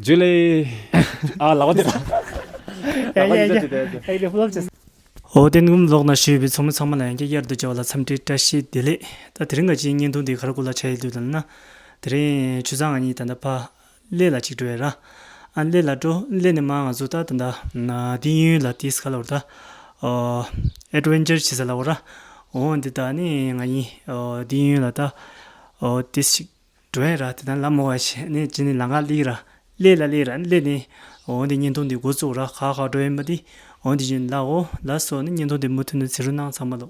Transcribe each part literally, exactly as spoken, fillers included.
ཇུ་ལེ། ཨ་ལག་པ་དེ། ཡ་ཡ་ཡ། ཨེ་ལེ་ཕུལ་ལབ་ཅེས། ཨོ་དེ་ནུམ་ལོག་ན་ཞུས་པའི་ཚོགས་མི་ཚང་མ་ལ་ཡང་བསྐྱར་དུ་བཅར་བ་ལ་འཚམས་འདྲི་བཀྲ་ཤིས་བདེ་ལེགས། ད་དེ་རིང་ག་ཅིག་བརྙན་ཐུང་འདི་ག་རེ་སྐོར་ལ་བྱ་ཡི་འདུག་ལབ་ན། དེ་རིང་ཆུ་ཚང་ང་གཉིས་ད་ལྟ་ཕ་གླེ་ལ་ཅིག་འགྲོ་ཡ་ར། ཨ་གླེ་ལ་འགྲོ་གླེ་ནས་མ་ང་ཚོ་ད་ད་ད་ན་དིང་ཡུལ་ལ་ཏིས་ཁ་ལོར་ད། ཨོ་ཨེ་ཌི་ཝེན་ཅར་བྱེད་ས་ལ་འོ་ར། འོ་འདི་ད་ནི་ང་གཉིས་ཨོ་དིང་ཡུལ་ལ་ད། ཨོ་ཏིས་ཅིག་འགྲོ་ཡ་ར། དེ་དང་ལ་མོ་བ་ཞེ་ནས་ཅི་ནི་ལ་ང་ལིག་ར། ལེ་ལ་ལེ་ར་ལེ་ནི། འོ་འདི་བརྙན་ཐུང་འདི་འགོ་བཙུགས་ར། ཁ་ཁ་འགྲོ་ཡིན་པ་འདི། འོ་འདི་བཞིན་ལ་འོ་ལ་སོ་ནི་བརྙན་ཐུང་འདི་མུ་མཐུད་ནས་གཟིགས་རོགས་གནང་ཚང་མ་ལོ།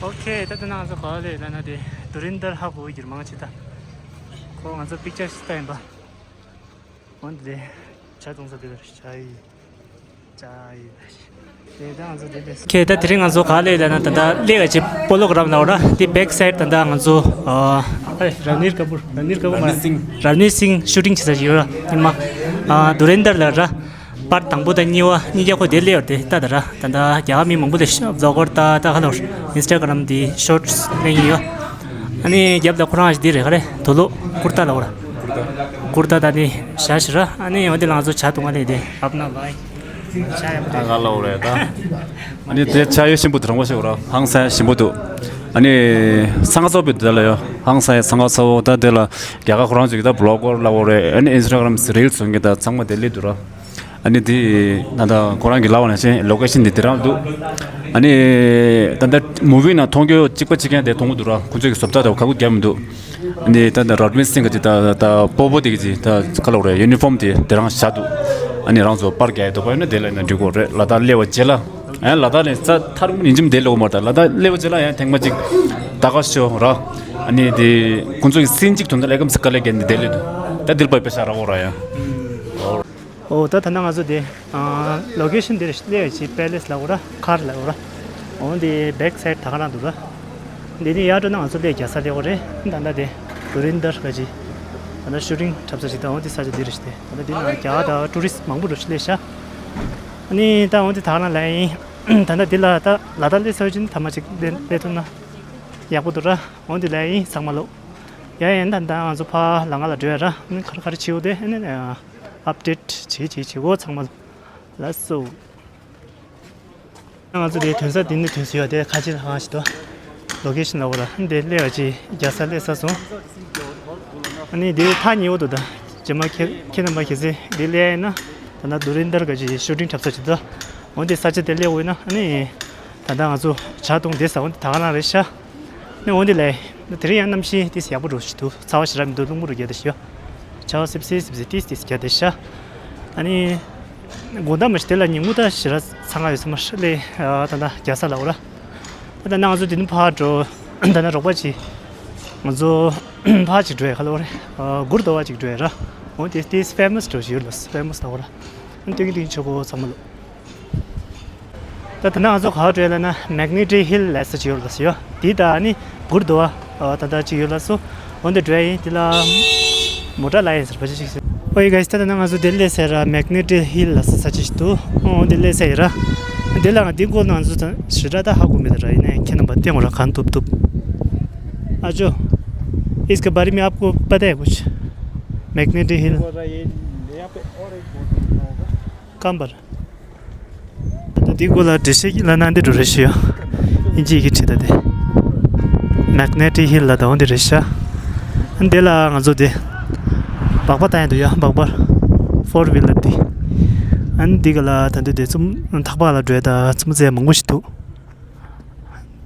ཨོ་ཁེ། ད་ལྟ་ང་ཚོ་ག་ལེ་ལ་ན་དེ་དུ་རིན་དར་ཧ་གོ་གིར་མང་ཆེ་ད། ཁོ་ང་ཚོ་པིག་ཅར་ཤི་ད་ཡིན་པ། འོ་འདི་ལེ། ཇ་འཐུང་ས་དེ་ལ་ཇ་ཡི། ཁྱེད་ད་དེ་རིང་ང་ཚོ་ག་ལེ་ལ་ན་ད་ལྟ་ལེ་ག་ཅི་པོ་ལོ་ག་རམ་ལ་འོ་ར། དེ་བེག་སའིད་ད་ལྟ་ང་ཚོ་ཨ་ར་ནིར་ཀ་པུར། ར་ནིར་ཀ་པུར་མ་ར་ནིར་སིང་། ར་ནིར་སིང་ཤུ་ཊིང་བྱེད་ས་ཞིག་ཡོད་ར། ཉི་མ་ཨ་དུ་རེན་དར་ལ་ར། པར་དང་པོ་དང་གཉིས་པ་གཉིས་ཀ་ཁོ་དེ་ལེ་ཡོད་དེ་ད་ད་ར། ད་ལྟ་རྒྱ་གར་མི་མང་པོ་ལས་བི་ལོག་གར་ད་ད་ག་ལོར་ཨིན་སི་ཊ་གྷ་རམ་དེ་ཤོར་ཊི་ལེན་ཡོད། ཨ་ནི་རྒྱབ་ལ་ཁོ་རང་ཞིག་དེ་རེད་ག་རེ་དུ་ལོ་ཀུར་ཏ་ལ་འོ་ར། ཀུར་ཏ་ད་ནི་ཞག་ཞིག་ར། ཨ་ནི་འོ་དེ་ལ་ང་ཚོ་ཇ་འཐུང་ག་ལེ་དེ་ཨབ་ན་ལའི། ཨ་ག་ལ་འོ་རེད་ད། ཨ་ནི་དེ་ཇ་ཡོད་ཞིམ་པོ་དུ་རང་བ་ཞིག་འོ་ར། ཧང་སང་ཞིམ་པོ་དུ། ཨ་ནི་ས་ང་ཚོ་བི་དེ་ལ་ཡོད། ཧང་སང་ས་ང་ཚོ་ད་དེ་ལ་རྒྱ་གར་ཁོ་རང་ཅིག་ད་བི་ལོག་གར་ལ་འོ་རེད། ཨ་ནི་ཨིན་སི་ཊ་གྷ་རམ་རིལ་བཟོ་མཁན་ད་ཚང་མ་དེ་ལེ་དུ་ར། ཨ་ནི་དེ་ད་ལྟ་ཁོ་རང་གི་ལབ་པ་ནང་བཞིན་ལོ་ཀེ་ཤན་དེ་དེ་རང་འདུག་ཨ་ནི་ད་ལྟ་མུ་བི་ནང་མཐོང་རྒྱུ་གཅིག་པ་གཅིག་རྐྱང་དེ་མཐོང་གི་འདུག་ར། ཁོ་ཚོས་གི་བཟོ་ལྟ་དེ་ག་གུ་རྒྱབ་མི་འདུག་ཨ་ནི་ད་ལྟ་ར་ནིར་སིང་གི་དེ་ད་ད་པོ་པོ་དེ་གི་དེ་ད་ག་ལབ་རེད། ཡུ་ནི་ཕོམ་དེ་དེ་རང་བཞག་འདུག་ཨ་ནི་རང་ཚོ་པར་རྒྱག་ཡ་འདུག་པ་ཡིན་ན་དེ་ལ་ཡིན་ན་འགྲིག་གོ་རེད། ལ་དྭགས་སླེབས་པ་རྗེས་ལ། ཨ་ལ་དྭགས་ནས་ས་ཐར་མ་ཉིན་འཇིམ་དེ་ལོ་མར་ད་ལ་དྭགས་སླེབས་པ་རྗེས་ལ་ཡང་ཐེངས་མ་གཅིག་ད་ག་ཤོ་ར། ཨ་ནི་དེ་ཁོ་ཚོ་གི་སིན་གཅིག་དོན་དག་ལས་ཀམ་སི་ཀ་ལས་རྒན་དེ་དེ་ལེ་འདུག་ད་དིལ་པ་པེ་ས་ར་འོ་ར་ཡ། ཨོ་ད་ད་ན་ང་ཚོ་དེ་ལོ་ཀེ་ཤན་དེར་སླེབས་ཡོད་ཅིག་པེ་ལེ་སི་ལ་འོ་ར། མཁར་ལ་འོ་ར། འོ་དེ་བེག་སའིད་ད་ག་རང་འདུག་ར། འདི་ནི་ཡར་འགྲོ་ན་ང་ཚོ་སླེབས་རྒྱག་ས་སླེབས་འོ་རེད། ད་ལྟ་དེ་དུ་རིན་དར་ག་ཅི། ད་ལྟ་ཤུ་ཊིང་འཁྲབ་ས་ཞིག་དང་འོ་དེ་ས་ཆ་འདི་རེད་ཤི་དེ། ད་ལྟ་འདི་ན་རྒྱ་གར་དང་ཊུ་རི་སི་མང་པོ་རུ་སླེབས་ཤག་ཨ་ནི་ད་འོ་དེ་ད་ག་རང་ལ་ཡིན། ད་ལྟ་འདི་ལ་ད་ལ་དྭགས་སླེབས་ས་ཡོད་ཅིག་ཐ་མ་ཅིག་སླེབས་སླེབས་ཐུབ་ན་ཡག་པོ་འདུག་ར། འོ་འདི་ལ་ཡིན་ཚང་མ་ལོ། ཡ་ཡིན་ད་ད་ང་ཚོ་ཕ་ལ་ང་ལ་འགྲོ་ཡ་ར། ཨ་ནི་ག་རེ་ག་རེ་བྱེད་འོ་དེ་ཨ་ནི་ཨབ་ཌེཊ་བྱེད་བྱེད་བྱེད་འོ་ཚང་མ་ལོ། ལགས་སོ། ང་ཚོ་དེ་ཐོན་ས་དེ་ནི་ཐོན་ས་ཡོད་དེ་ཁ་ཆེ་ཧང་ཞིག་ཏུ་ལོ་ཀེ་ཤན་ལ་འོ་ར། འདི་སླེབས་པ་ཅི་རྒྱ་ས་སླེབས་ས་སོང་། ཨ་ནི་དེ་ཐག་ཉེ་བོ་འདུག་ད་རྗེས་མ་ཁྱེད་ཁྱེད་རྣམ་པ་ཁྱེད་ཚེ་དེ་སླེབས་ཡིན་ན་ད་ན་དུ་རིན་དར་ག་ཅི་ཤུ་ཊིང་འཁྲབ་ས་ཅིག་ད། འོན་ཏེ་ས་ཆ་དེ་སླེབས་འོས་ན་ཨ་ནི་ད་ད་ང་ཚོ་ཇ་འཐུང་བསྡད་ས་འོན་ཏེ་ད་ག་རང་རེད་ཤག་ནི་འོན་ཏེ་ལས་དེ་རིང་ཡང་གནམ་གཤིས་དེ་ཡག་པོ་འགྲོ་ཞིག་འདུག་ཚ་བ་ཞེ་དྲག་མི་འདུག་རླུང་བུ་རུ་རྒྱག་བསྡད་ཤག་ཇ་བ་སིབ་སིབ་སིབ་སིབ་ཏིས་ཏིས་རྒྱག་བསྡད་ཤག་ཨ་ནི། དགོང་དག་མ་ཞིག་དེ་ལ་ཉིན་གུང་ད་ཞེ་དྲག་ཚ་ང་ཡོད་ས་མ་རེད་ལེ། ད་ད་རྒྱ་ས་ལ་འོ་ར། ད་ད་ང་ཚོ་དེ་ནི་ཕར་འགྲོ། ད་ན་རོགས་པ་ཅིག་ང་ཚོ་ཕར་ཅིག་འགྲོ་ཡ་ག་ལ་འོ་རེད། གུར་དོ་བ་ཅིག་འགྲོ་ཡ་ར། འོ་དེ་དེ་ཕེ་མ་སི་འགྲོ་ཞིག་ཡོད་ལ་ཕེ་མ་སི་ད་འོ་ར། ཨ་ནི་སྟོན་གྱི་སྟོན་གྱི་ཆོག་གོ་ཚང་མ་ལོ། ད་ད་ནང་ང་ཚོ་ག་བ་འགྲོ་ཡ་ལ་ན་མེག་ནེ་ཊི་ཧིལ་ལ་ས་ཅིག་ཡོད་ལ་ས་ཡོད། དེ་ད་ནི་གུར་དུ་བ་ད་ད་ཅིག་ཡོད་ལ་སོ། འོན་ཏེ་འགྲོ་ཡ་ཡིན་དེ་ལ་མོ་ཊ་ལ་ཡིན་ཟེར་བ་ཅི་ཞིག་ཟེར། ཨོ་ཡི་ག་ད་ད་ནང་ང་ཚོ་དེ་ལས་ཟེར་ར་མེག་ནེ་ཊི་ཧིལ་ལ་ས་ས་ཅིག་ཏུ་འོན་དེ་ལས་ཟེར་ཡ་ར། དེ་ལ་ང་དེ་སྐོར་ནང་ཚོ་ད་ཞེ་དྲག་ད་ཧ་གོ་མེད་ད་ར། ཡིན་ནའི་ཁྱེད་རྣམ་པ་སྟེང་ར་གང་ཐུབ་ཐུབ། ཨ་ཅོ། इसके बारे में आपको पता है कुछ? Magnetic hill. वो रहा, ये, यहाँ पे और एक बहुत अच्छा होगा। कहाँ पर? ད་འདི་སྐོར་ལ་འགྲེལ་བཤད་ལ་ན་འདི་འགྲོ་རེ་ཞུ་ཡ། ཨིན་ཇི་ཡི་གེ་བྲིས་ད་དེ། མེག་ནེ་ཊིག་ཧིལ་ལ་དང་འདི་རེ་ཤ། འདི་ལ་ང་ཚོ་དེ། སྦག་སྦག་བཏང་ཡ་འདུག་ཡ་སྦག་སྦག་ཕོར་ཝི་ལར་དེ། ཨ་ནི་འདི་ག་ལ་ད་འདི་དེ་ཙུམ་ཐག་པ་ལ་འགྲོ་ཡ་ད་ཙུམ་ཙེ་མང་པོ་ཞིག་འདུག་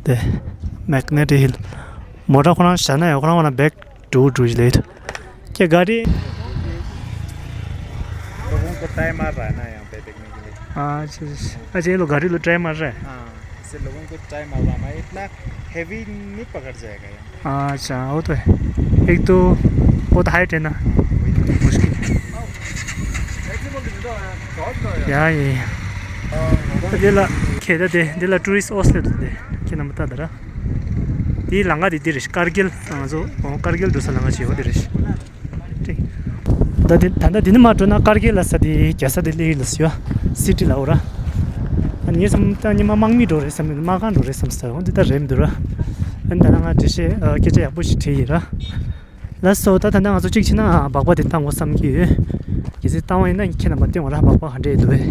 དེ། མེག་ནེ་ཊིག་ཧིལ། མོ་ཊ་ཁོ་རང་བཞག་ན་ཡང་ཁོ་རང་ཁོ་རང་བེག་ཌོར་ཌོར་ལེ། क्या गाड़ी? लोगों को ट्राई मार रहा है ना यहाँ पे देखने के लिए। हाँ, अच्छा, अच्छा, अच्छा, ये लोग गाड़ी लोग ट्राई मार रहा है। हाँ, इससे लोगों को ट्राई मार रहा है। इतना हैवी नहीं पकड़ जाएगा यहाँ पे। हाँ, अच्छा, वो तो है। एक तो बहुत हाइट है ना। हाँ, वही तो। मुश्किल। ཡ་ཡ་ཡ། འདི་ལ་ཁྱེད་ད་དེ་འདི་ལ་ཊུ་རི་སི་ཨོ་སི་ལེ་འདུག་དེ་ཁྱེད་རྣམ་པ་ལྟ་ད་ར། དེའི་ལམ་ཁ་དེ་འདི་རེད། ཀར་གིལ་ང་ཚོ་ཀར་གིལ་འགྲོ་ས་ལམ་ཁ་ཅིག་ཡོད་དེ་རེད། ད་དེ་ད་ལྟ་འདི་ནས་མར་འགྲོ་ན་ཀར་གིལ་ལ་ས་དེ་རྒྱལ་ས་དེ་ལི་ལ་སི་ཡོད་སི་ཊི་ལ་འོ་ར། ཨ་ནི་ངས་བསམ་ད་ཉི་མ་དམག་མི་འགྲོ་རེད་བསམ་ནས་དམག་ཁང་འགྲོ་རེད་བསམ་ས་འོ་འདི་ད་རེད་མི་འདུག་ར། ཨ་ནི་ད་ལྟ་ང་འགྲེལ་བཤད་སྐད་ཆ་ཡག་པོ་ཞིག་དྲིས་ཡིན་ར། ལགས་སོ། ད་ད་ནང་ང་ཚོ་གཅིག་བྱས་ན་སྦག་སྦག་དེ་བཏང་དགོས་བསམ་གྱི་ཡོད། གལ་སྲིད་བཏང་བ་ཡིན་ན་ཁྱེད་རྣམ་པ་སྟོན་དགོས་ར། སྦག་སྦག་ག་འདྲས་འདུག་བས།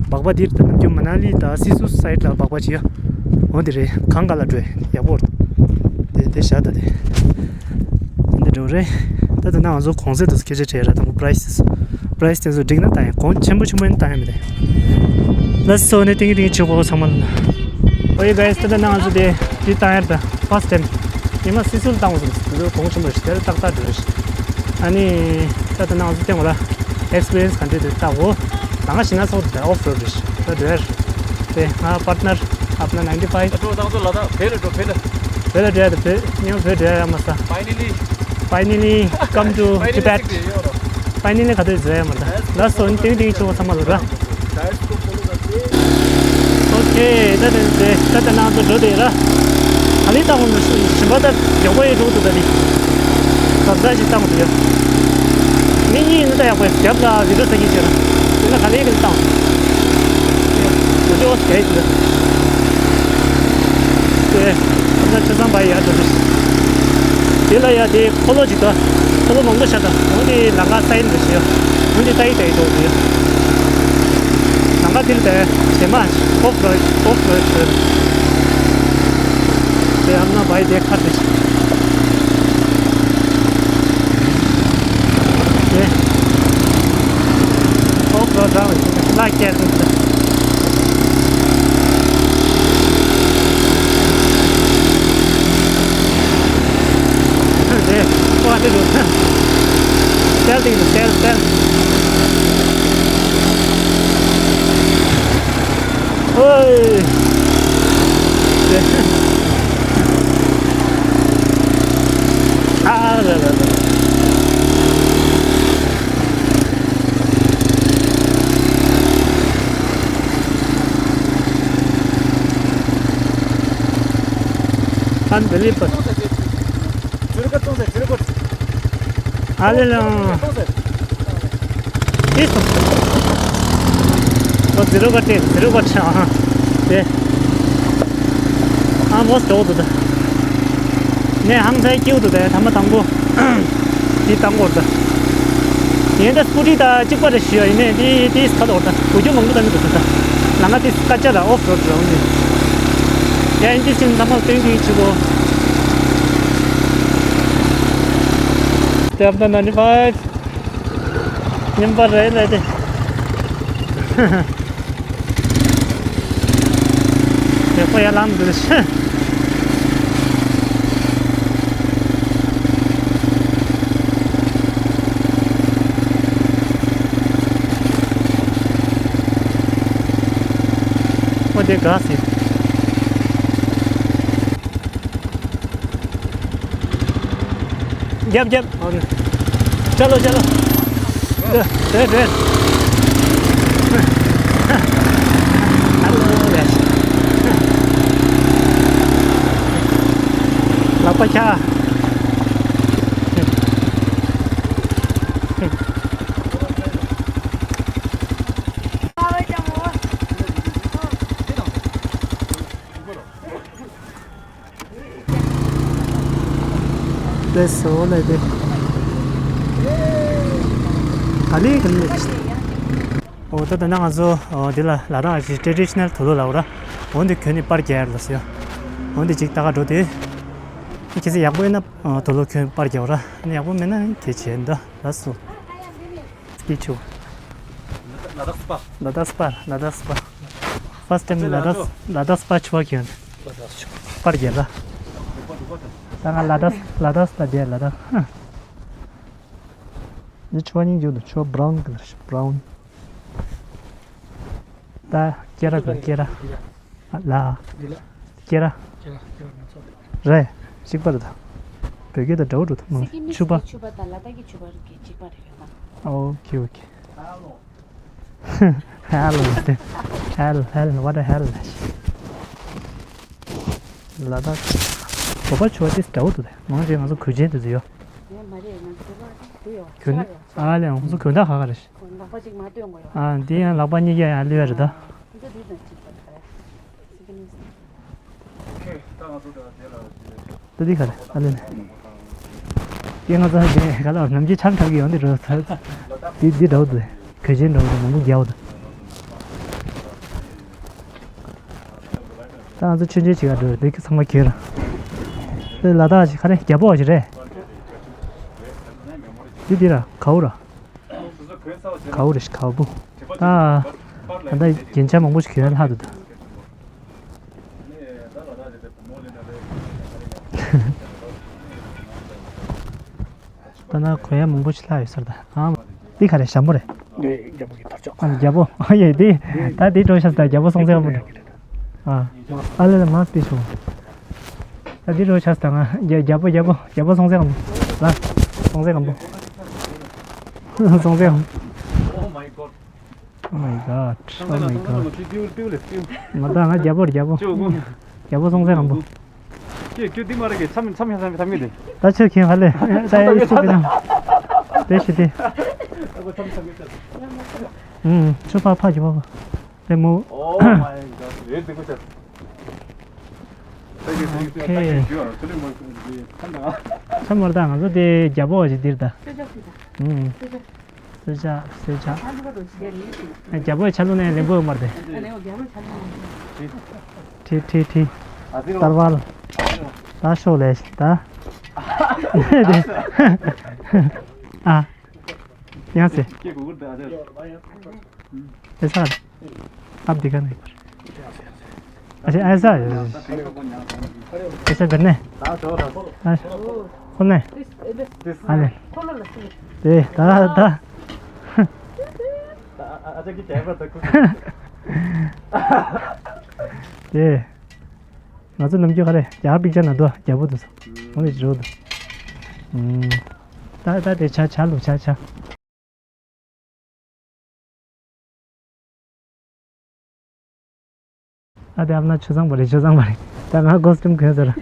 སྦག་སྦག་འདིར་ད་ནམ་རྒྱུན་མ་ན་ལི་དང་སི་སུ་སའིད་ལ་སྦག་སྦག་བྱེད་ཡ། འོ་དེ་རེད། གང་ག་ལ་འགྲོ་ཡ་ཡག་པོ་རེད། དེ་དེ་བཞག་ད་དེ། འདི་འགྲོ་རེད། ད་ད་ནང་ང་ཚོ་གོང་ཚད་དུ་སྐད་ཆ་དྲིས་ར། དང་པོ་པ་རའི་སི། པ་རའི་སི་དེ་ཚོ་འགྲིག་ན་ད་ཡང་གོང་ཆེན་པོ་ཆེན་པོ་ཡིན་ན་བཏང་ཡ་མི་རེད། ལགས་སོ། ནས་ཏིང་ཏིང་བྱེད་དགོས་ཚང་མ་ལ། ཨོ་ཡེ་གྷའི་སི། ད་ད་ནང་ང་ཚོ་དེ་དེ་བཏང་ཡ་རེད། ད་ཕར་སི་ཊེམ། ཉི་མ་སི་སུ་ལ་བཏང་བ་སོང་། དེ་ཚོ་གོང་ཆེན་པོ་རེད། དེ་ལ་ཏག་ཏག་འགྲོ་རེད། ཨ་ནི་ད་ལྟ་ནང་ཚོ་སྟེང་བ་ལ་ཨེག་སི་པི་རི་ཡན་སི་ག་འདྲ་འདུག་ལྟ་གོ། ད་ང་ཤི་ན་སོགས་དེ་ཨོཕ་རོཌ་རེད། ད་འགྲོ་ཡ་རེད། དེ་ང་པར་ཊི་ནར་ཨབ་ན་ནའིན་ཊི་ཕའིབ། འགྲོ་ད་ཚོ་ལ་ད་བོད་ལ་འགྲོ། བོད་ལ། བོད་ལ་འགྲོ་ཡ་ད། བོད་ཉོ་བོད་འགྲོ་ཡ་མ་ས། Finally, finally come to Tibet. Finally ག་དུས་འཛོལ་ཡ་མ་ད། ལགས་སོ། ཏིང་ཏིང་ཆུ་བོ་ཚང་མ་ལ་ར། ཨོ་ཁེ། ད་དེ་དེ་ད་ད་ནང་དུ་འགྲོ་དེ་ར། ཨ་ནི་ད་འོང་ཞིམ་པ་ད་ཡོང་གི་ཡོད་འགྲོ་འདུག་ད་ནི། གབ་ས་ཞིག་བཏང་འདུག་ཡ། མི་གཉིས་ནི་ད་ཡག་པོ་རྒྱབ་ལ་བི་ཌི་ཡོ་ས་ཀྱི་ཅིག་ར། དེ་ན་ག་ལེ་གི་བཏང་། བི་ཌི་ཡོ་ས་ཀྱི་ཅིག་ར། དེ་ཁམས་ཚང་ཆུ་ཚང་བ་ཡ་འགྲོ་དུས། དེ་ལ་ཡ་དེ་འཁོར་ལོ་ཅིག་ད། འཁོར་ལོ་མང་པོ་ཤ་ད། འོ་དེ་ལམ་ཁ་སའིན་རེ་ཞིག་འོ་དེ་ལྟ་ཡི་ལྟ་ཡི་འགྲོ་དུས། ལམ་ཁ་དེ་ལ་ད་དེ་མ་ཨོཕ་རོཌ་ཨོཕ་རོཌ་ཟེར། དེ་ཨ་མ་ན་བ་ཡི་དེ་ཁ་དེ། དེ་ཨོཕ་རོཌ་རང་ལ་ཤི་ལ་སྐྱེལ་དུས། དེ་ཀོ་དེ་རུ་སེལ་དེ་རུ་སེལ་སེལ། ཨོའི། དེ། ཨ་ལ་ལ་ལ། Unbelievable. ཨ་ལེ་ལ། ཨིས། ཨོ་ཟི་རོ་ག་ཏེ་ཟི་རོ་ག་ཆ་ཨ། དེ། ཨ་མོ་སྟོ་དུ་ད། ནས་ཧང་སང་སྐྱིད་དུ་ད་ཐ་མ་དང་པོ། དེ་དང་པོ་ད། ཡིན་ད་སྐུ་ཊི་ད་གཅིག་པ་རེ་ཞུ་ཡ་ཡིན་ནས་དེ་དེ་ཁ་ལོ་ད་འུ་ཅུ་མང་པོ་ད་མི་འདུག་ད། ལ་ང་དེ་སྐད་ཆ་ད་ཨོཕ་རོཌ་རེད་འོང་ནས། ཡ་ཡིན་དེ་ཕྱིན་ད་མ་སྟོན་གྱི་ཆུ་གོ། Step the ninety-five. ཉིན་པ་རེད་ལས་དེ། ཡག་པོ་ཡར་ལངས་འདུག་ཤི། ཨོ་དེ་ག་སི། རྒྱབ་རྒྱབ། ཨོ་ནི། ཅ་ལོ་ཅ་ལོ། དེ་དེ་དེ། ལག་པ་ཁྱག་ལས་སོ་ལས་དེ། ག་ལེ་ག་ལེ། འོ་ད་ད་ནང་ང་ཚོ་འོ་འདི་ལ་ལ་རང་ཨ་ཅི་ཊེ་ཌི་ཤི་ནལ་དུག་ལོག་ལ་འོ་ར། འོ་འདི་གྱོན་ནས་པར་རྒྱག་ཡར་ལ་སོ་ཡ། འོ་འདི་ཅིག་ལྟ་ག་འགྲོ་དེ། ཁྱེད་ཚོ་ཡག་པོ་ཡིན་ན་དུག་ལོག་གྱོན་པར་རྒྱག་ར། ཡག་པོ་མེད་ན་གལ་ཆེ་འདུག་ལ་སོ། སྐྱིད་ཆུ། ལ་དྭགས་སི་པ། ལ་དྭགས་སི་པ། ལ་དྭགས་སི་པ། ཕར་སི་ཊེམ་ལ་དྭགས་ལ་དྭགས་སི་པ་ཆུ་བ་གྱོན། པར་རྒྱག་ལ། ད་ང་ལ་དྭགས་ལ་དྭགས་ལ་བསྡད་ལ་དྭགས། འདི་ཆུ་བ་སྙིང་རྗེ་འདུག་ཆུ་བ་བྷ་རའུན་ཀ་ལར་ཞིག་བྷ་རའུན། ད་སྐེ་ར་ག་སྐེ་ར། ལ། སྐེ་ར། རེད། གཅིག་པ་རེད་ད། བོད་སྐད་དང་འདྲ་བོ་འགྲོ་ཐུབ་མ་སི་ཀི་མི་ཆུ་བ། སི་ཀི་ཆུ་བ་དང་ལ་དྭགས་ཀྱི་ཆུ་བ་རིགས་གཅིག་པ་རེད་ཡོད་ན། ཨོ་ཁེ་ཨོ་ཁེ། Hell, hell, what a hell. ལ་དྭགས། བོད་པ་ཆོས་དེ་འདྲ་བོ་འདུག་དེ། མང་ཆེ་ང་ཚོ་གོས་ཆེན་དེ་ཚོ་ཡོད། ཡོད་མ་རེད། ང་ཚོ་ལ་དེ་ཡོད། གོས་ཆ་ཡོད། ཨ་ལས་ང་ཚོ་གོས་འདྲ་ཧ་ག་རེད། ལག་པ་གཅིག་མ་སྟོན་དགོས་ཡོད། ཨ་འདི་ཡང་ལག་པ་གཉིས་ཀ་ཡང་བསླུ་ཡ་རེད་ད། ཁོ་ཚོ་དེ་དང་གཅིག་པ་རེད། ད་འདི་ག་རེད་ཨ་ལེ་ནས། དེ་ང་ཚོ་དེ་ག་ལ་ནམ་རྒྱུན་ཆང་འཁྲབ་ཀྱི་ཡོང་དེ་འགྲོ་ཚར། དེ་འདི་འདྲ་བོ་འདུག་གོས་ཆེན་འདྲ་བོ་འདུག་མང་པོ་རྒྱག་པ་འདུག་ད་ང་ཚོ་ཆུང་ཆུང་ཅིག་ག་འགྲོ་དེ་ཚང་མ་གྱོན་ར། དེ་ལ་དྭགས་ཅིག་ག་རེ་རྒྱ་པོ་ཅིག་རེད། འདི་འདི་ར་གའུ་ར། གའུ་རེད་གའུ་པོ། ད་ད་ལྟ་རྒྱན་ཆ་མང་པོ་ཞིག་གྱོན་ལྷག་འདུག་ད། ད་ན་གོན་ཡ་མང་པོ་ཞིག་ལྷག་ཡོད་ས་རེད་ད། ཨ་འདི་ག་རེ་ཞྭ་མོ་རེད། ཨེ་རྒྱ་པོ་གི་དར་ལྕོག་ཨ་རྒྱ་པོ་ཨ་ཡེ་འདི་ད་འདི་འགྲོ་ཤག་ད་རྒྱ་པོ་སྲོང་བཙན་སྒམ་པོ་འགྲོ། ཨ་ཨ་ལེ་ལེ་མ་སྟེ་ཤོག་ད་འདི་འགྲོ་ཤག་ད་ང་རྒྱ་རྒྱ་པོ་རྒྱ་པོ་རྒྱ་པོ་སྲོང་བཙན་སྒམ་པོ་ལ་སྲོང་བཙན་སྒམ་པོ། སྲོང་བཙན་སྒམ་པོ། Oh my god. Oh my god. ང་ད་ང་རྒྱ་པོ་རྒྱ་པོ། རྒྱ་པོ་སྲོང་བཙན་སྒམ་པོ། ཀྱེ་ཀྱེ་འདི་མ་རེད་ཀྱེ་མཚམས་མཚམས་ཡང་མཚམས་མཚམས་ཀྱི་འདི། ད་ཆོས་ཁྱེད་ཧ་ལས་ད་ཡ་ཡི་སུ་པི་ན། དེ་ཤི་དེ། ཨུམ་ཆོས་ཕ་ཕ་རྒྱ་པོ་ཕ། དེ་མོ། Oh my god. རེད་འདི་ཀོ་ཆ། ཨོ་ཁེ། ཚ་མོར་ད་ང་ཚོ་དེ་རྒྱ་པོ་ཞིག་འདིར་ད། ཨུམ། སེ་ཆ། སེ་ཆ། རྒྱ་པོའི་ཆ་ལུགས་ནས་ལེན་པོ་ཡོད་མ་རེད། ཁྲི་ཁྲི་ཁྲི། ཏར་བལ། ད་ཤོག་ལས་ད། ཨ། ཡང་སེ། ཨེ་ས། ཨབ་དི་ག་ནི། ཨ་ས་ཨ་ས། ཨེ་ས་བེར་ནེ། ཨ་ས། ཁོ་ནེ། ཨ་ལེ། དེ་ད་ད། དེ། ང་ཚོ་ནམ་རྒྱུན་ག་རེ་རྒྱ་གར་པིག་ཅར་ན་འདུག་རྒྱ་པོ་འདུག་ས། འོ་ནི་འགྲོ་འདུག་ད་ད་དེ་ཆ་ཆ་ལུག་ཆ་ཆ། ཨ་དེ་ཨ་མ་ན་ཆུ་བཟང་པ་རེད་ཆུ་བཟང་པ་རེད། ད་ང་ཀོ་སི་ཊུམ་གོན་ཟེར།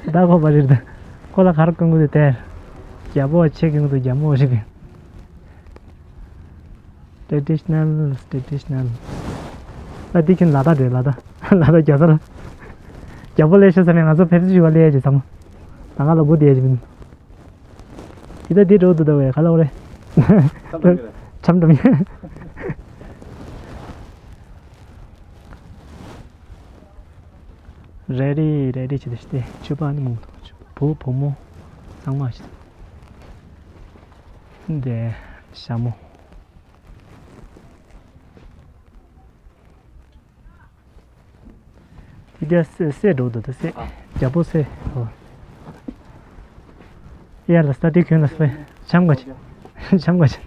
ད་ཁོ་པ་རེད་ད། ཁོ་ལ་ག་རེ་གོན་དགོས་དེ་དེར། རྒྱ་པོ་ཆེ་གོན་དགོས་རྒྱ་མོ་ཞིག་གོན། ཊེ་ཌི་ཤི་ནལ། ཊེ་ཌི་ཤི་ནལ། ཨ་འདི་ཁྱོད་ལ་དྭགས་རེད་ལ་དྭགས། ལ་དྭགས་རྒྱ་ཚ་ལ། རྒྱ་པོ་ལས་ཤེས་ས་ནས་ང་ཚོ་ཕེབས་བསུ་ཞུ་བ་ལས་ཡ་ཅིག་ཚང་མ། ད་ང་ལ་སྒོ་བསྡད་ཡ་ཅིག་མིན། དེ་ད་འདི་འགྲོ་འདུག་ད་བས་ག་ལ་འོ་རེད། འཆམ་འགྲམ་ཡ། རེ་རེ་རེ་རེ་བྱེད་དེ་ཤི་སྟེ་ཆུ་པ་ནི་མོ་བུ་བུ་མོ་ཚང་མ་ཤི། འདི་ཞྭ་མོ། དེ་དེ་སེ་སེ་འགྲོ་འདུག་ད་སེ། རྒྱ་པོ་སེ། ཨོ། ཡ་ལ་ས་དེ་གྱོན་ལ་སེ། འཆམ་ག་ཆེ། འཆམ་ག་ཆེ།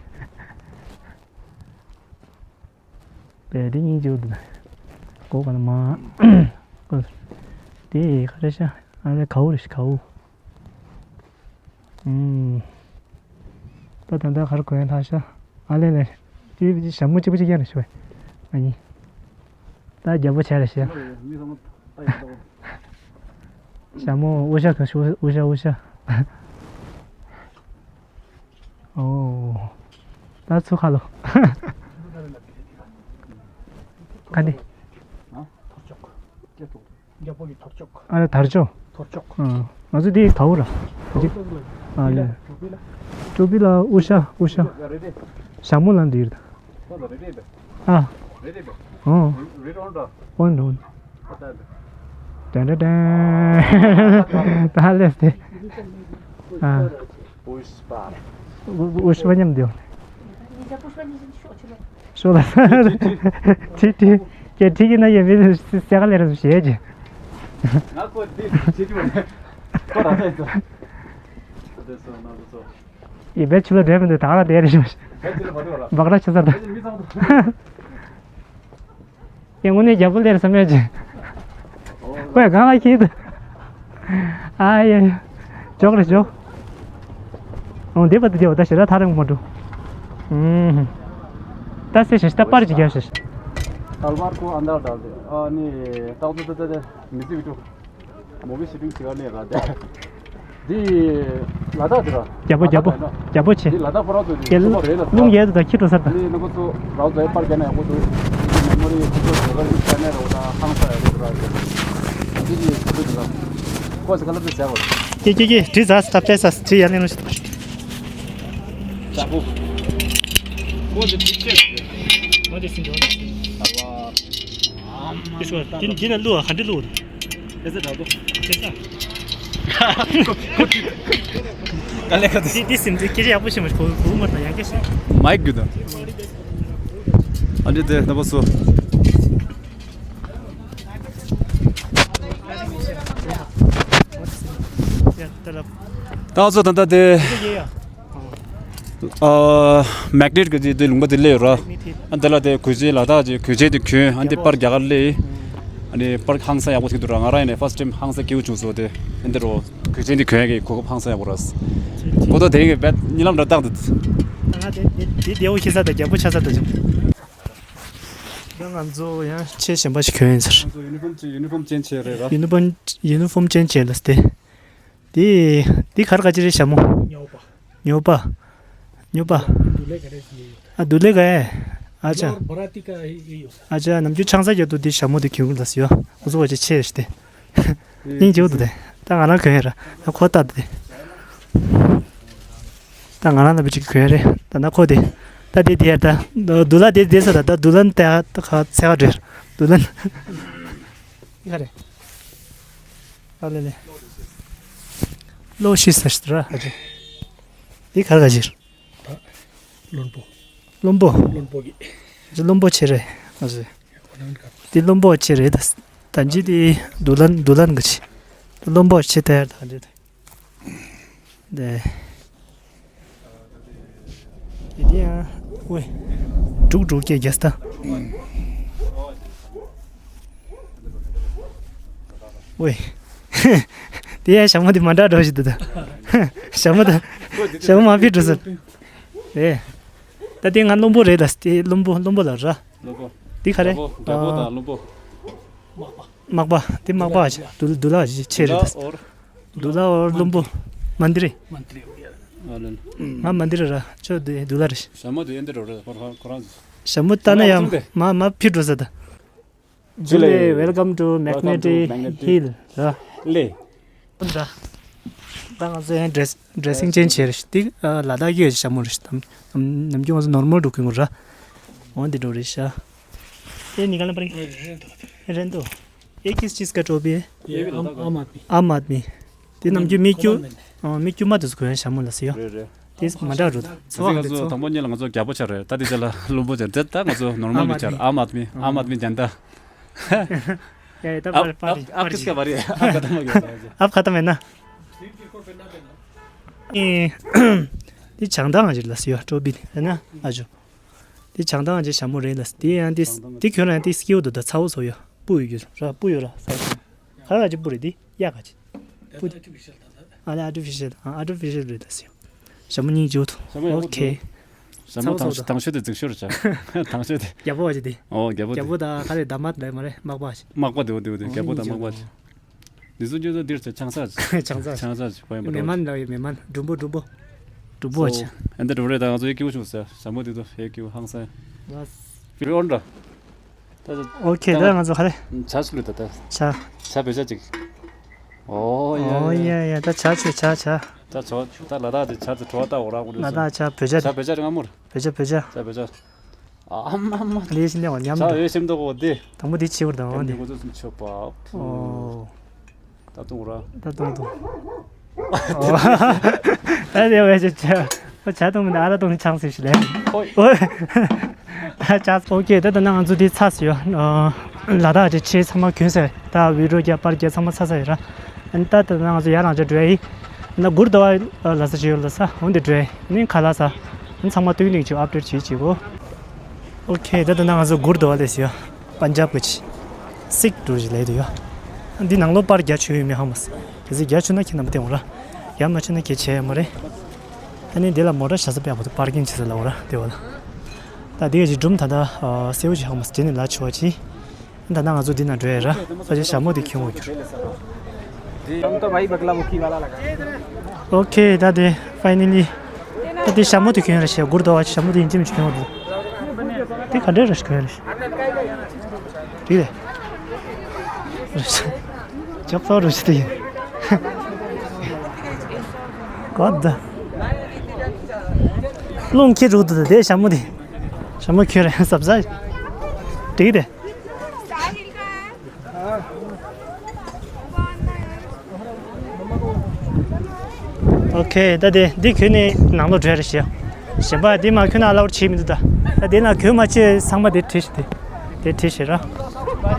བས་དེ་སྙིང་རྗེ་འདུག་སྒོ་ག་ན་མ། ཨོ། དེ་ག་རེ་ཤ། ཨ་ལེ་གའུ་རེ་ཤ་གའུ། ཨུམ། ད་ད་ད་ག་རེ་གོན་ཡ་ཐག་ཤ། ཨ་ལེ་ལེ། དེ་ཞྭ་མོ་གཅིག་པ་གཅིག་རྐྱང་རེ་ཤོད། ཨ་ནི། ད་རྒྱ་པོ་བྱས་རེ་ཤ། ཞྭ་མོ་དབུ་ཞྭ་ག་ཤོ་དབུ་ཞྭ་དབུ་ཞྭ། ཨོ། ད་ཚུ་ཁ་ལོ། ཁ་འདི། རྒྱ་པོ་གི་དར་ལྕོག་ཨ་ལ་དར་ལྕོག་དར་ལྕོག་ཨ། ང་ཚོ་འདི་གའུ་ར། ཨ་ལེ། ཀྲོ་པི་ལ་དབུ་ཞྭ་དབུ་ཞྭ། ཞྭ་མོ་ལ་འདི་ཡོད། ཨ། ཨོ། ཨོན་ཨོན། ཏན་ཏན་ཏན། ད་ལེ་སྟེ། ཨ། ཨུཤ་པ། ཨུཤ་པ་མཉམ་དུ། ཤོ་ལ། ཁྲི་ཁྲི། ཁྱེད་ཁྲི་གི་ན་ཡེ་མི་སེ་ག་ལེ་ར་ཞེས་ཀྱི། ང་ཀོ་དེ་ཁྲི་ཁྲི་མ་ནེ་ཀོ་ར་ཏེ་ཏོ། ཡེ་བེ་ཆུ་ལ་འདྲེ་མི་འདུག་ད་ག་ལ་དེ་རེ་ཞུ། བག་ར་ཆུ་ཚར་ད། ཡང་དངོས་གནས་རྒྱ་པོ་ལེར་བསམ་ཡོད་ཅིང་། ཝེ་གང་ལ་ཁྱེད། ཨ་ཡེ། ཅོག་རེ་ཅོག་ཨོ་འདི་པ་དེ་འོ་ད་ཞེ་དྲག་ཐག་རིང་མ་འགྲོ། ཨུམ། ད་སེ་ཞེ་ད་པར་ཅིག་རྒྱབ་ཞེ། དལ་བར་ཁོ་ཨན་དར་དལ་ཏེ་ཨ་ནི་ཏག་ཏུ་ཏུ་ཏུ་ཏུ་མི་ཚིག་ཏུ། མོ་བི་ཤི་ཏིང་ཅི་ག་ནས་ར་ཏེ། འདི་ལ་དྭགས་འདི་ར། རྒྱ་པོ་རྒྱ་པོ་རྒྱ་པོ་ཆེ། འདི་ལ་དྭགས་ཕོ་ར་ཚོ་འདི་རྒྱ་ཚོ་མ་རེད་ལ་ས། རླུང་རྒྱས་དུ་ད་ཁྱི་འགྲོ་སར་ད། འདི་ནུ་གོ་ཚོ་རའུ་ཛའི་པར་རྒྱ་ན་ཡག་པོ་འདུག་འདི་མེ་མོ་རི་ཁོ་ཚོ་ཟེར་བ་རི་ཤ་ནས་ར་བ་ད་ཧང་ས་ཡག་པོ་འདུག་ར་ཏེ། འདི་ནི་ཁོ་ཚོ་འདི་ལ་ཁོ་ཚོ་ག་ལ་ཏེ་ཟེར་བ། ཀྱེ་ཀྱེ་ཀྱེ། གྲི་ཟ་སྟབས་བྲལ་ས། གྲི་ཡར་ལེན་རོགས་ཞུ། ཅག་པོ། ཁོ་འདི་གྲི་ཆེ། མ་དེ་སྲིན་འགྲོ། ཨ་ཝ། དེ་སོ་དེ་འདི་ན་བླུག་ཨ། ག་འདྲ་བླུག་ཨ། དེ་ཚ་དྲག་པོ། དེ་ཚ། ག་ལེ་ག་དེ། དེ་དེ་སྲིན་དེ་སྐད་ཆ་ཡག་པོ་བཤད་མ་ཤེས། གོ་གོ་མར་དང་ཡང་སྐད་བཤད། མའིག་གུ་དང་། ཨ་འདྲེ་དེ་ན་པ་སོ། ད་ཚོ་ད་ལྟ་དེ། ཨ། མེག་ནེཊ་གི་དེ་དེ་ལུང་པ་དེ་སླེབས་ཡོད་ར། ཨ་འདི་ལ་དེ་གོས་ཆེན་ལ་དྭགས་ཀྱི་གོས་ཆེན་དེ་གྱོན། ཨ་འདི་པར་རྒྱག་ག་སླེབས། ཨ་ནི་པར་ཧང་སང་ཡག་པོ་ཐེབས་འདུག་ར། ང་རང་ཡིན་ནའི་ཕར་སི་ཊེམ་ཧང་སང་སྐྱིད་པོ་བྱུང་སོང་། དེ་ཨ་འདི་རོ་གོས་ཆེན་དེ་གྱོན་ཡག་གི་གོ་སྐབས་ཧང་སང་ཡག་པོ་ར། གོ་ཐོག་དེ་རིང་གི་བེད་ཉི་ལམ་འདྲ་བཏང་འདུག་ང་དེ་དེ་དེ་བོ་ཤེས་ས་དང་རྒྱལ་པོ་ཆགས་ས་དང་བྱུང་། ད་ང་ཚོ་ཡང་ཆས་གཞན་པ་ཞིག་གྱོན་ཡིན་ཟེར། ང་ཚོ་ཡུ་ནི་ཕོམ་ཅན་ཡུ་ནི་ཕོམ་ཅན་བྱས་རེད་ར། ཡུ་ནི་ཕོམ་ཡུ་ནི་ཕོམ་ཅན་བྱས་ལ་སྟེ། དེ་དེ་གར་ག་ཅི་རེད་ཞྭ་མོ། ཉོ་པ། ཉོ་པ། ཉོ་པ། འདུ་ལེ་ག་རེ་ཡོད། ཨ་འདུ་ལེ་ག་ཨེ། ཨ་ཅག་བོར་ཏི་ཀ་ཡོད། ཨ་ཅག་ནམ་རྒྱུན་ཆང་ས་རྒྱག་དུས་དེ་ཞྭ་མོ་དེ་གྱོན་གྱི་ལ་སི་ཡོ། ང་ཚོ་བ་ཅི་ཆེ་རེད་དེ། སྙིང་རྗེ་པོ་འདུག་དེ། ད་ང་རང་གྱོན་ཡ་ར། ད་ཁོ་ལྟ་དེ། ད་ང་རང་ལ་བུ་ཅིག་གྱོན་རེད། ད་ན་ཁོ་དེ། ད་དེ་དེ་ད་དུ་ལ་དེ་དེ་ས་ད་ད་དུ་ལན་ད་ད་ཁ་ཚེ་ག་འདྲེར་དུ་ལན། ཨི་ཁ་རེ། ཨ་ལེ་ལེ། ལོ་ཤི་ས་ཤི་ར་ཨ་ཅེ། དེ་ག་ག་ཞིར། བློན་པོ། བློན་པོ། བློན་པོ་གི། ཅི་བློན་པོ་ཆེ་རེད་ཨ་ཅེ། དེ་བློན་པོ་ཆེ་རེད་ད། ད་ཅི་དེ་དུ་ལན་དུ་ལན་གི་ཆེ། བློན་པོ་ཆེ་དེ་ད་ཅི་དེ། དེ། དེ་ཡང་ཝེ། དྲུག་དྲུག་སྐད་རྒྱས་ད། ཝེ། དེ་ཡང་ཞྭ་མོ་དེ་མ་འདྲ་འགྲོ་ཞིག་འདུག་ད། ཞྭ་མོ་ད། ཞྭ་མོ་མ་ཕི་འགྲོ་ཟེར། རེད། ད་དེ་ང་བློན་པོ་རེད་ད། དེ་བློན་པོ་བློན་པོ་ལ་ར། བློན་པོ། དེ་ག་རེ། རྒྱལ་པོ་རྒྱལ་པོ་དང་བློན་པོ། དམག་པ། དེ་དམག་པ་ཨ་ཅེ། དུ་དུ་ལ་ཨ་ཅེ་ཆེ་རེད་ད། འོར། དུ་ལ་འོར་བློན་པོ། མན་དི་རེ། ཨ་ལན། ང་མན་དི་རེ་ར། ཁྱོད་དེ་དུ་ལ་རེད། ཞྭ་མོ་དེ་ཨེ་འདི་རོ་རེད། ཁོ་རང་ཁོ་རང་། ཞྭ་མོ་ལྟ་ན་ཡང་མ་མ་ཕི་འགྲོ་ས་ད། ཇུ་ལེ། Welcome to Magnetic Hill ར། ལེ། ད་ང་ཚོ་ཡང་ཌེ་རེ་སིང་ཅེན་ཇི་བྱས་རེད། དེ་ལ་དྭགས་ཀྱི་ཞྭ་མོ་རེད། ནམ་རྒྱུན་ང་ཚོ་ནོར་མལ་འགྲོ་གི་ཡོད་ར། འོ་འདི་འགྲོ་རེད་ཤག་ཨེ་ནི་ག་ལ་པར་རེད་འདུག་ཨེ་ཀིས་ཅིས་ཀ་ཊོ་བི། ཨེ་ཨམ་ཨམ་ཨ་མི། དེ་ནམ་རྒྱུན་མི་དཀྱུས་མི་དཀྱུས་མ་དེ་ཚོ་གོན་ཞྭ་མོ་ལ་ཟེར་ཡོད། རེད་རེད། དེ་མ་འདྲ་རུ་ད་ཚོ་ང་ཚོ་དང་པོ་ཉིད་ལ་ང་ཚོ་རྒྱལ་པོ་ཆགས་རེད། ད་དེ་རྗེས་ལ་བློན་པོ་ཆགས་རེད། ད་ང་ཚོ་ནོར་མལ་མི་ཆགས། ཨམ་ཨ་མི། ཨམ་ཨ་མི་ཇན་ད། ཡ་ཡ་ད་པར་པར་ཨབ་ཁིས་ཀ་བ་རེད། ཨབ་ཁ་ཏ་མ་གི། ཨབ་ཁ་ཏ་མེད་ན། ཨེ། འདི་བྱང་ཐང་ཞིག་ལ་ཟེར་ཡོད་ཀྲོ་བི་ནི་ན་ཨ་ཇོ། འདི་བྱང་ཐང་ཞིག་ཞྭ་མོ་རེད་ལ་འདི་ཡང་འདི་འདི་ཁྱོད་རང་འདི་སྐྱེའུ་འདུག་ད་ཚ་བོ་བཟོ་ཡོད་སྤུ་ཡོད་རྒྱུ་ར་སྤུ་ཡོད་ར་ས་ཡོད་ག་ར་ཅི་སྤུ་རེད་འདི་གཡག་ག་ཅི་སྤུ། ཨ་ལེ་ཨར་ཊི་ཕི་ཤལ་ཨ་ཨར་ཊི་ཕི་ཤལ་རེད་ད་ཟེར་ཡོད། ཞྭ་མོ་སྙིང་རྗེ་པོ་འདུག་ཞྭ་མོ་ཡག་པོ་འདུག་ཨོ་ཁེ། ཞྭ་མོ་ཚ་བོ་དང་ཚ་བོ་དང་ཤོས་དེ་འཛིང་ཤོར་བྱ། དང་ཤོས་དེ། རྒྱལ་པོ་བ་ཅི་དེ། ཨོ་རྒྱལ་པོ་རྒྱལ་པོ་དེ། དང་ག་རེ་ད་མ་ད་མ་རེད་དམག་པ་ཅི། དམག་པ་དེ་འོ་དེ་འོ་དེ་རྒྱལ་པོ་དང་དམག་པ་ཅི། འདི་ཚོ་ཁྱོད་ཚོ་འདིར་ཚོ་ཆང་ས་ཆང་ས་ཆང་ས་ཆི་པ་ཡིན་པ་མེ་མན་ལ་ཡོད་མེ་མན་འབྲུམ་པོ་འབྲུམ་པོ། འབྲུམ་པོ་ཆི། ཨ་འདི་འགྲོ་རེད་ད་ང་ཚོ་ཡེ་སྐྱིད་པོ་བྱུང་ཟེར་ཞྭ་མོ་དེ་ཚོ་ཡེ་སྐྱིད་པོ་ཧང་སང་། ལ། ཕི་ཨོན་འདྲ། ད་ད་ཨོ་ཁེ་ད་ང་ཚོ་ཧ་རེ། ཇ་ཆི་ལུས་ད་ད། ཇ། ཇ་བོད་ཇ་ཅིག་ཨོ་ཡ་ཨོ་ཡ་ཡ་ཡ་ད་ཇ་ཆི་ཇ་ཇ། ད་ཇོ་ད་ལ་དྭགས་དེ་ཇ་དེ་བྲོ་བ་ད་འོ་ར་གོ་ལ་དྭགས་ཇ་བོད་ཇ་ཇ་བོད་ཇ་རེད་ང་མོར། བོད་ཇ་བོད་ཇ། ཇ་བོད་ཇ། ཨ་མ་མ། ལས་ཤི་ནས་བ་མཉམ་ཇ་དུ། འོས་ཤིམ་ཏོ་གོ་དེ། དང་པོ་དེ་ཆི་བར་དང་དེ་འོ་དེ། འགོ་ཚོ་སུམ་ཆོ་པ། ཨོ། ད་དུང་ར། ད་དུང་དུང་། ཨོ། ད་དེ་བས་ཅི་ཆ། ཨོ་ཇ་དུང་མི་འདུག་ཨ་ད་དུང་ཆང་སི་ཞིག་ལས། ཨོ། ད་ཇ། ཨོ་ཁེ་ད་ད་ན་ང་ཚོ་དེ་ཚ་སི་ཡོ། ལ་དྭགས་ཀྱི་ཆས་ཚང་མ་གྱོན་ཟེར་ད་བི་ཌི་ཡོ་རྒྱབ་པར་རྒྱབ་ཚང་མ་ཚ་ས་ཡོད་ར། ཨ་ནི་ད་ད་ན་ང་ཚོ་ཡར་ལངས་ཆ་འགྲོ་ཡ་ཡིན། ན་གུར་དོ་བ་ལ་ས་ཅི་ཡོད་ལ་ས་འོན་ཏེ་འགྲོ་ཡ་ཡིན་ཁ་ལ་ས། ཨ་ནི་ཚང་མ་སྟོན་ལིང་ཅིག་ཨབ་ཌེཊ་བྱེད་ཅིག་གོ། ཨོ་ཁེ་ད་ད་ན་ང་ཚོ་གུར་དོ་བ་ལས་སི་ཡོ། པན་ཇབ་གི་ཆི། སིག་ཊུར་ཞིག་ལས་དུ་ཡོད། འདི་ནང་ལོགས་པར་རྒྱ་ཆོས་ཡོད་མེད་ཧ་མ་སི། གལ་སྲིད་རྒྱ་ཆོས་ན་ཁྱེད་རྣམས་བསྟན་འོང་ར། རྒྱ་མ་ཆོས་ན་ཁྱེད་བྱས་ཡ་མ་རེད། ཨ་ནི་འདི་ལ་མོ་ཊ་བཞག་ས་པད་པོ་དུ་པར་ཀིང་བྱེད་ས་ལ་འོ་ར་དེ་བ་ལ། ད་འདི་ག་ཅིག་སྒྲུང་ད་ད་སེའུ་ཅིག་ཧ་མ་སི་དེ་ནི་ལ་ཆོ་བ་ཅི། ད་ད་ང་ཚོ་འདི་ན་འགྲོ་ཡ་ར། ས་ཆ་ཞྭ་མོ་དེ་ཁྱོད་འོ་གྱུར། हम तो भाई बगला मुखी वाला लगा। ཨོ་ཁེ་ད་དེ་ཕའི་ནལ་ལི། ད་དེ་ཞྭ་མོ་དེ་གྱོན་རེ་བྱས་གུར་དོ་བ་ཞྭ་མོ་དེ་ཡིན་གཅིག་མིན་གཅིག་གྱོན་བ་དེ། དེ་ག་འདྲ་རེ་ཞིག་གྱོན་རེ་ཞིག་རེད་ལས། ཇོག་ཚོགས་རུ་ཞིག་དེ་ཡིན། བ་ད། རླུང་ཁྱེར་རུ་དུ་དེ་ཞྭ་མོ་དེ། ཞྭ་མོ་ཁྱེར་རེ་ཟབ་ཟ། འགྲིག་དེ། ཨོ་ཁེ། ད་དེ་འདི་གྱོན་ནས་ནང་ལོགས་འགྲོ་ཡ་རེད་ཤག་གཞན་པ་འདི་མ་གྱོན་ན་ཨ་ལའོ་བྱེད་མི་འདུག་ད། ད་དེ་ན་གྱོན་མ་ཆེ་ཚང་མ་དེ་བྲིས་ཤིག་དེ། དེ་བྲིས་ཤིག་ར།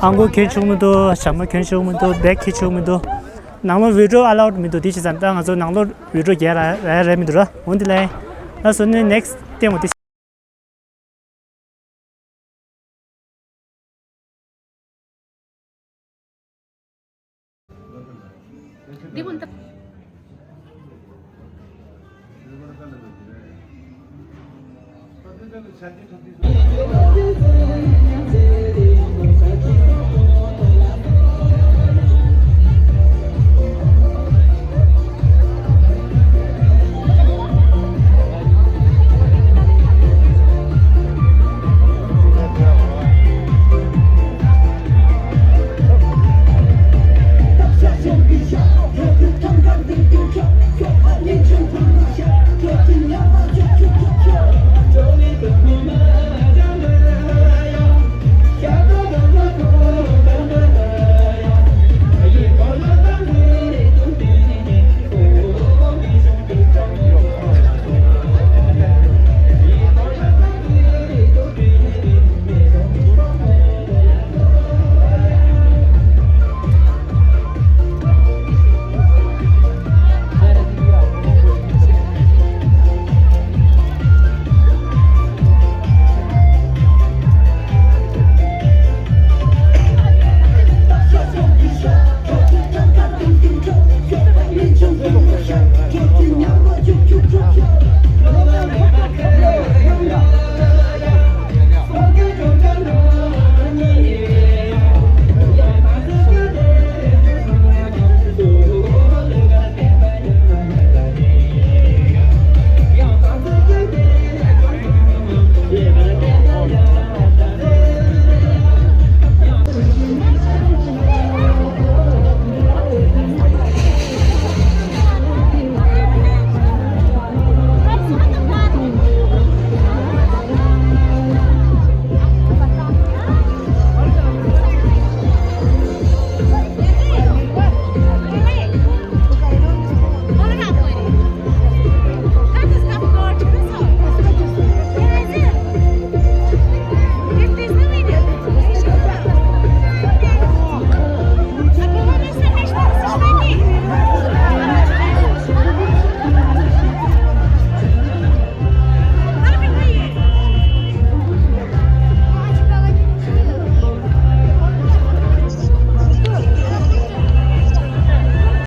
ཨང་གོ་གྱོན་ཆོག་མི་འདུག་ཞྭ་མོ་གྱོན་ཆོག་མི་འདུག་བེག་འཁྱེར་ཆོག་མི་འདུག་ནང་ལོགས་བི་ཌི་ཡོ་ཨ་ལའོ་མི་འདུག་དེ་བྱས་ཙང་ད་ང་ཚོ་ནང་ལོགས་བི་ཌི་ཡོ་རྒྱག་ར་ར་ར་མི་འདུག་ར། འོན་ཏེ་ལས། ད་སོ་ནི་ནེག་སི་ཊི་ལྟད་མོ་དེ། འདི་ཀུན་ཏུ།